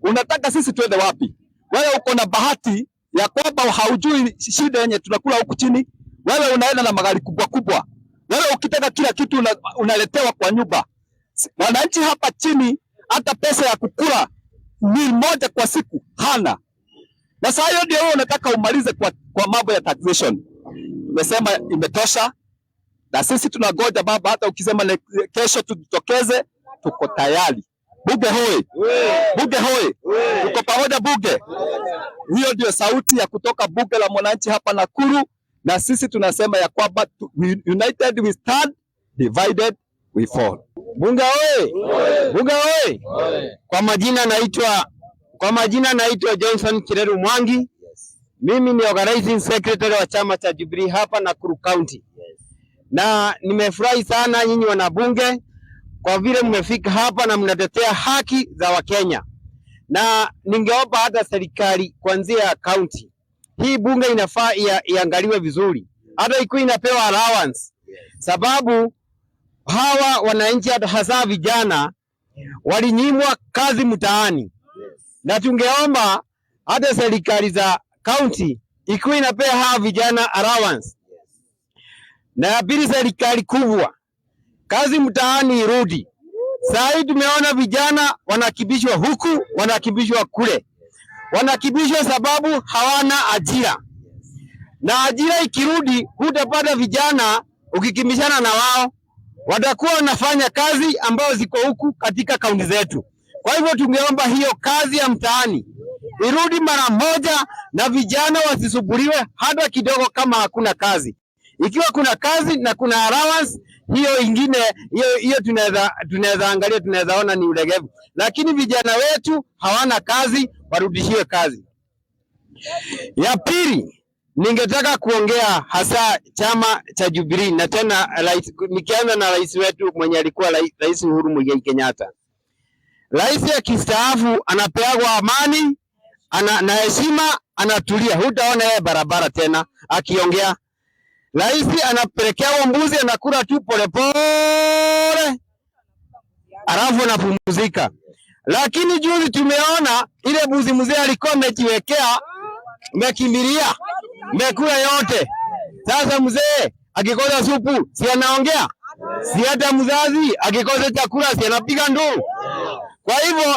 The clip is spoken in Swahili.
Unataka sisi tuende wapi? Wewe uko na bahati ya kwamba haujui shida yenye tunakula huku chini. Wewe unaenda na magari kubwa kubwa. Wewe ukitaka kila kitu unaletewa kwa nyumba. Wananchi hapa chini hata pesa ya kukula meal moja kwa siku hana. Na saa hiyo ndio wewe unataka umalize kwa mambo ya taxation. Tumesema imetosha, na sisi tunangoja baba, hata ukisema kesho tujitokeze, tuko tayari. Bunge hoi! Bunge hoi! Tuko pamoja bunge. Hiyo ndio sauti ya kutoka bunge la mwananchi hapa Nakuru, na sisi tunasema ya kwamba united we stand, divided we fall. Bunge oye! Bunge oye! Kwa majina naitwa Johnson Kireru Mwangi. Mimi ni organizing secretary wa chama cha Jubilee hapa Nakuru County. Na nimefurahi sana nyinyi wanabunge kwa vile mmefika hapa na mnatetea haki za Wakenya. Na ningeomba hata serikali kuanzia ya county, hii bunge inafaa iangaliwe vizuri, hata ikuwa inapewa allowance, sababu hawa wananchi hata hasa vijana walinyimwa kazi mtaani, na tungeomba hata serikali za county ikiwa inapea hawa vijana allowance. Na ya pili, serikali kubwa, kazi mtaani irudi. Saa hii tumeona vijana wanakimbishwa huku, wanakimbishwa kule, wanakimbishwa sababu hawana ajira, na ajira ikirudi, hutapata vijana ukikimbishana na wao, watakuwa wanafanya kazi ambazo ziko huku katika kaunti zetu. Kwa hivyo tungeomba hiyo kazi ya mtaani irudi mara moja, na vijana wasisumbuliwe hata kidogo kama hakuna kazi. Ikiwa kuna kazi na kuna allowance, hiyo ingine hiyo hiyo tunaweza angalia, tunaweza ona ni ulegevu, lakini vijana wetu hawana kazi, warudishiwe kazi. Ya pili, ningetaka kuongea hasa chama cha Jubilee na tena rais, nikianza na rais wetu mwenye alikuwa Rais Uhuru Muigai Kenyatta. Rais akistaafu anapeagwa amani na heshima, anatulia, hutaona yeye barabara tena akiongea. Rais anapelekewa mbuzi, anakula tu polepole, alafu anapumzika. Lakini juzi tumeona ile mbuzi mzee alikuwa amejiwekea, mekimbilia, mekula yote. Sasa mzee akikosa supu si anaongea? Si hata mzazi akikosa chakula si anapiga nduru? Kwa hivyo